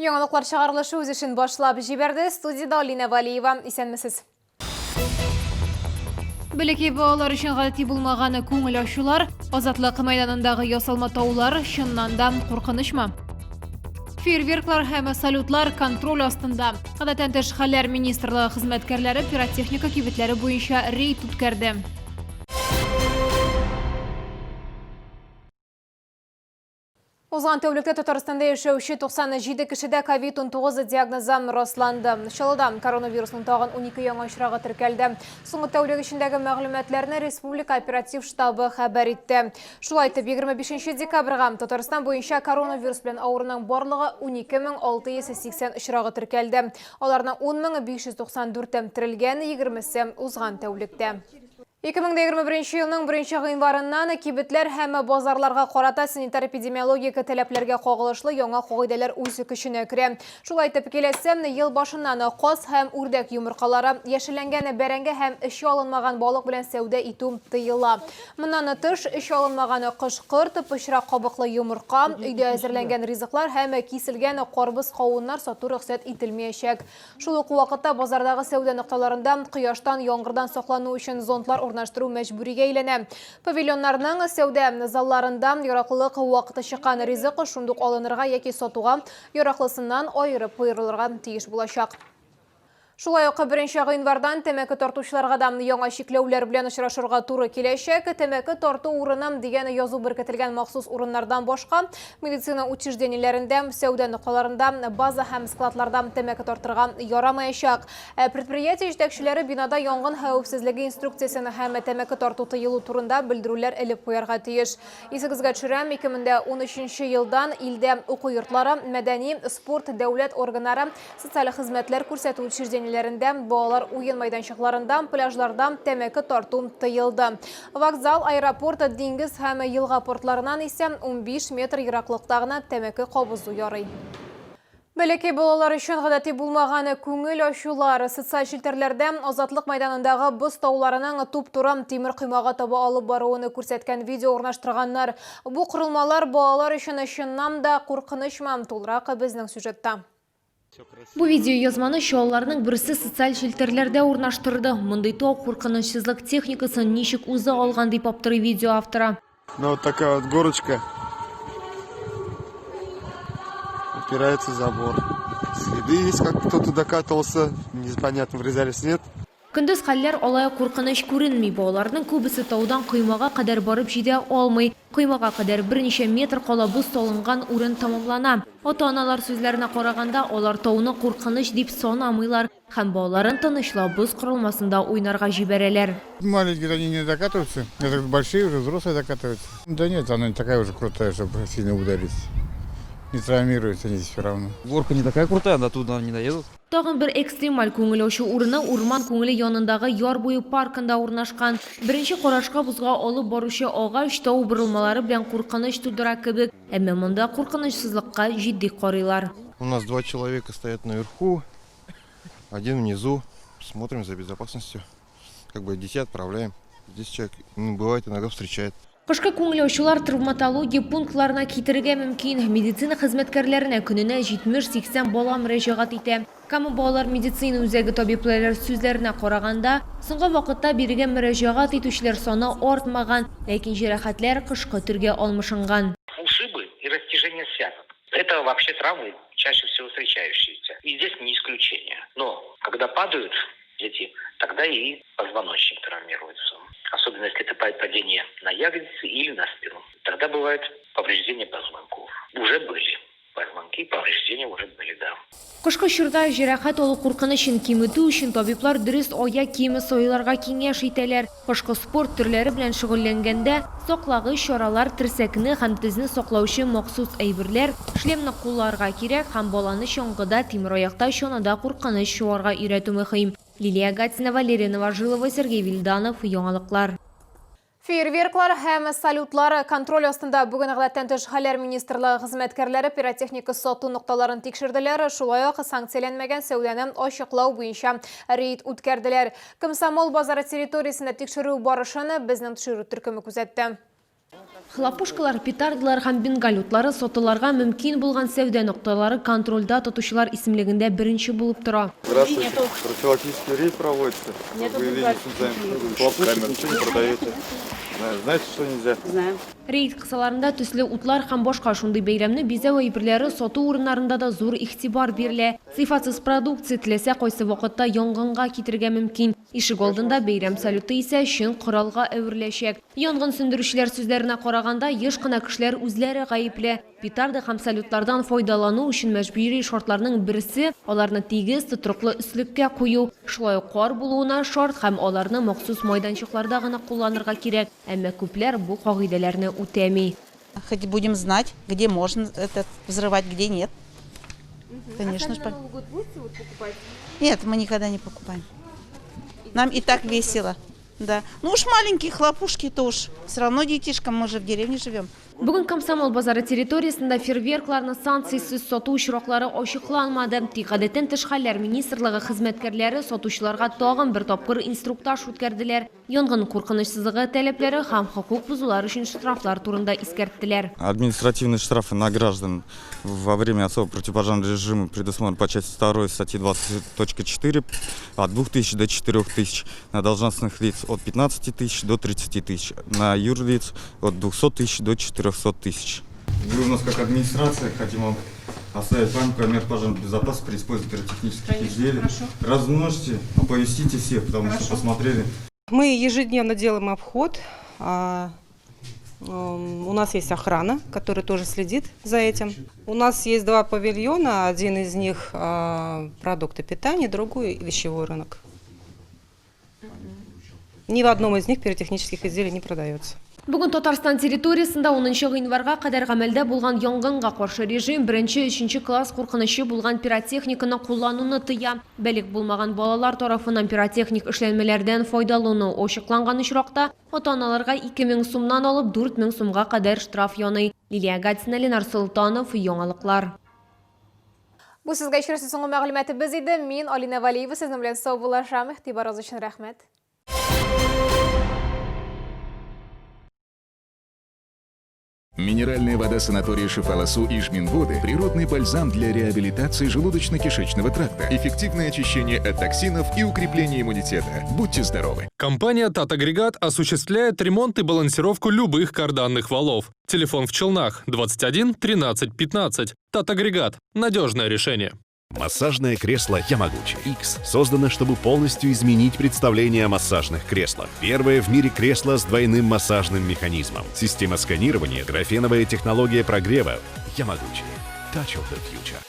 Яңалыклар чыгарылышы үз эшен башлап җибәрде. Студиядә Алинә Валиева. Исәнмесез. Бәләкәй балалар өчен гадәти булмаган күңел ачулар, Азатлык мәйданындагы ясалма таулар чыннан да куркынычмы? Фейерверклар һәм салютлар контроль астында. Гадәттән тыш хәлләр министрлыгы хезмәткәрләре пиротехника кибетләре буенча рейд үткәрде. Узган тәүлектә Татарстанда яшәүче 97 кешедә COVID-19 диагнозы расланды. Чаллыда коронавирусның тагын 12 яңа очрагы теркәлде. Соңгы тәүлек эчендәге мәгълүматларны Республика оператив штабы хәбәр итте. Шулай итеп, 25 декабрьгә Татарстан буенча коронавирус белән авыруның барлыгы 12680 очрагы теркәлде. Аларның 10594-е терелгән, 20-се узган тәүлектә. 2021 елның 1 гыйнварыннан кибетләр һәм базарларга карата санитар-эпидемиологик таләпләргә кагылышлы яңа кагыйдәләр үз көченә керә. Шулай итеп, киләсе ел башыннан каз һәм үрдәк йомыркалары, яшелләнгән бәрәңге һәм эче алынмаган балык белән сәүдә итү тыела. Моннан тыш, эче алынмаган кош-корт, пычрак кабыклы йомырка, өйдә әзерләнгән ризыклар һәм киселгән карбыз-кавыннар сату рөхсәт ителмәячәк. Шул ук вакытта базардагы сәүдә нокталарында кояштан, яңгырдан саклану өчен зонтлар урнаштыру мәҗбүригә әйләнә. Павильоннарның сәүдә залларында яраклылык вакыты чыккан ризык шундук алынырга яки сатуга яраклысыннан аерып куерылырга тиеш булачак. Шулай ук 1 гыйнвардан тәмәке тартучыларга да яңа чикләүләр белән очрашырга туры киләчәк. Тәмәке тарту урыны дигән язу беркетелгән махсус урыннардан башка Медицина учреждениеләрендә, сәүдә нокталарында, база һәм складларда тәмәке тартырга ярамаячак. Ә предприятие җитәкчеләре бинада янгын хәвефсезлеге инструкциясен һәм тәмәке тарту тыелу турында белдерүләр элеп куярга тиеш. Исегезгә төшерәм, 2013 елдан илдә уку йортлары, мәдәни, спорт, дәүләт органнары, Социаль хезмәтләр күрсәтү учреждениеләрендә, балалар уен мәйданчыкларында, пляжларда тәмәке тарту тыелды. Вокзал, аэропорт, диңгез һәм елга портларыннан исә 15 метр ераклыкта гына тәмәке кабызу ярый. Бәләкәй балалар өчен гадәти булмаган күңел ачулар. Социаль челтәрләрдә Азатлык мәйданындагы боз тауларының туп-туры тимер коймага таба алып баруын күрсәткән видео урнаштырганнар. Бу корылмалар балалар өчен чыннан да куркынычмы? Тулырак безнең сюжетта. Бу видеоязманы чаллыларның берсе социаль челтәрләрдә урнаштырды. Мондый тау куркынычсызлык техникасын ничек уза алган, дип аптырый видео авторы. Ну вот такая вот горочка. Упирается забор. Следы есть, как кто-то докатывался. Непонятно, врезались, нет. Көндез хәлләр алай ук куркыныч күренми. Балаларның күбесе таудан коймага кадәр барып җитә алмый. Коймага кадәр берничә метр кала боз салынган урын тәмамлана. Ата-аналар сүзләренә караганда, алар тауны куркыныч дип санамыйлар һәм балаларын тынычлап боз корылмасында уйнарга җибәрәләр. Маленькие они не докатываются, это большие уже, взрослые докатываются. Да нет, она не такая уже крутая, чтобы сильно ударить. Не травмируются они все равно. Горка не такая крутая, до туда не доедут. Тагын бер экстремаль күңел ачу урыны Урман күңеле янындагы яр буе паркында урнашкан. Беренче карашка бозга алып баручы агач тау борылмалары белән куркыныч тудыра кебек, әмма монда куркынычсызлыкка җитди карыйлар. У нас два человека стоят наверху, один внизу. Смотрим за безопасностью. Как бы детей отправляем. Здесь человек, ну, бывает, иногда встречает. Кышкы күңел ачулар травматология пунктларына китерергә мөмкин. Медицина хезмәткәрләренә көненә 70-80 бала мөрәҗәгать итә. Кама балалар медицина үзәге табибләре сүзләренә караганда, соңгы вакытта бирегә мөрәҗәгать итүчеләр саны артмаган, ләкин җәрәхәтләр кышкы төргә алмашынган. Ушибы и растяжение связок. Это вообще травмы чаще всего встречающиеся. И здесь не исключение. Но когда падают дети, тогда и позвоночник травмируется. Особенно если это падение на ягодицы или на спину. Тогда бывает повреждение позвонков. Уже были позвонки, повреждения уже были, да. Кышкы чорда җәрәхәт алу куркынычын киметү өчен табиблар дөрес аяк киеме сайларга киңәш итәләр. Кышкы спорт төрләре белән шөгыльләнгәндә саклагыч чаралар, терсәкне һәм тезне саклаучы махсус әйберләр, шлемны кулларга кирәк һәм баланы чаңгыда, тимераякта, чанада куркыныч шуарга өйрәтү мөһим. Лилия Гатина, Валерия Новожилова, Сергей Вильданов, Яңалыклар. Фейерверклар һәм салютлар контроль астында. Бүген Гадәттән тыш хәлләр министрлыгы хезмәткәрләре пиротехника сату нокталарын тикшерделәр, шулай ук санкцияләнмәгән сәүдәне ачыклау буенча рейд үткәрделәр. Комсомол базары территориясендә тикшерү барышын безнең төшерү төркеме күзәтте. Хлопушкалар, петардалар һәм бенгаль утлары сатыларга мөмкин булган сәүдә нокталары контрольдә тотучылар исемлегендә беренче булып тора. Здравствуйте. Профилактический рейд проводится. Выявление Хлопушек ничего не продаете. Знаете, что нельзя? Знаем. Рейд кысаларында төсле утлар һәм башка шундый бәйрәмне бизәү әйберләре сату урыннарында да зур игътибар бирелә. Сыйфатсыз продукция теләсә кайсы вакытта янгынга китерергә мөмкин. Ишек алдында бәйрәм салюты исә чын коралга әвереләчәк. Янгын сүндерүчеләр сүзләренә караганда, еш кына кешеләр үзләре гаепле. Петарда һәм салютлардан файдалану өчен мәҗбүри шартларның берсе аларны тигез, тотрыклы өслеккә кую. Шулай ук кар булуына шарт һәм аларны махсус майданчыкларда гына кулланырга кирәк. Әмма күпләр бу кагыйдәләрне үтәми. Хоть будем знать, где можно это взрывать, где нет. Конечно. А Новый год будете вот покупать? Нет, мы никогда не покупаем. Нам и так весело. Да. Ну уж маленькие хлопушки-то уж. Все равно детишкам, мы же в деревне живем. Бүген Комсомол базары территориясендә фейерверкларны санкциясез сату очраклары ачыкланмады. Тик гадәттән тыш хәлләр министрлыгы хезмәткәрләре сатучыларга тагын бер тапкыр инструктаж үткәрделәр. Янгын куркынычсызлыгы таләпләре һәм хокук бозулар өчен штрафлар турында искәрттеләр. Административные штрафы на граждан во время особого противопожарного режима предусмотрены по части 2 статьи 20.4 от 2000 до 4000, на должностных лиц от 15 тысяч до 30 тысяч, на юрлиц от 200 тысяч до 400 тысяч. Мы у нас как администрация хотим вам оставить памятку о мерах пожарной безопасности при использовании пиротехнических изделий. Размножьте, оповестите всех, потому что посмотрели. Мы ежедневно делаем обход. У нас есть охрана, которая тоже следит за этим. У нас есть два павильона. Один из них продукты питания, другой вещевой рынок. Ни в одном из них пиротехнических изделий не продается. Бүген Татарстан территориясендә 10 гыйнварга кадәр гамәлдә булган янгынга каршы режим беренче, өченче класс куркынычы булган пиротехниканы куллануны тыя. Балигъ булмаган балалар тарафыннан пиротехник эшләнмәләрдән файдалану ачыкланган очракта ата-аналарга 2000 сумнан алып 4000 сумга кадәр штраф яный. Лилия Гатина, Ленар Солтанов, Яңалыклар. Бу сезгә эчкерсез соңгы мәгълүматыбыз иде. Мин Алина Валиева сезнең белән саубуллашам. Игътибарыгыз өчен рәхмәт. Минеральная вода санатория Шифаласу Ижминводы – природный бальзам для реабилитации желудочно-кишечного тракта, эффективное очищение от токсинов и укрепление иммунитета. Будьте здоровы! Компания «Татагрегат» осуществляет ремонт и балансировку любых карданных валов. Телефон в Челнах 21 13 15. «Татагрегат» – надежное решение. Массажное кресло Ямагучи X создано, чтобы полностью изменить представление о массажных креслах. Первое в мире кресло с двойным массажным механизмом. Система сканирования, графеновая технология прогрева. Ямагучи. Touch of the future.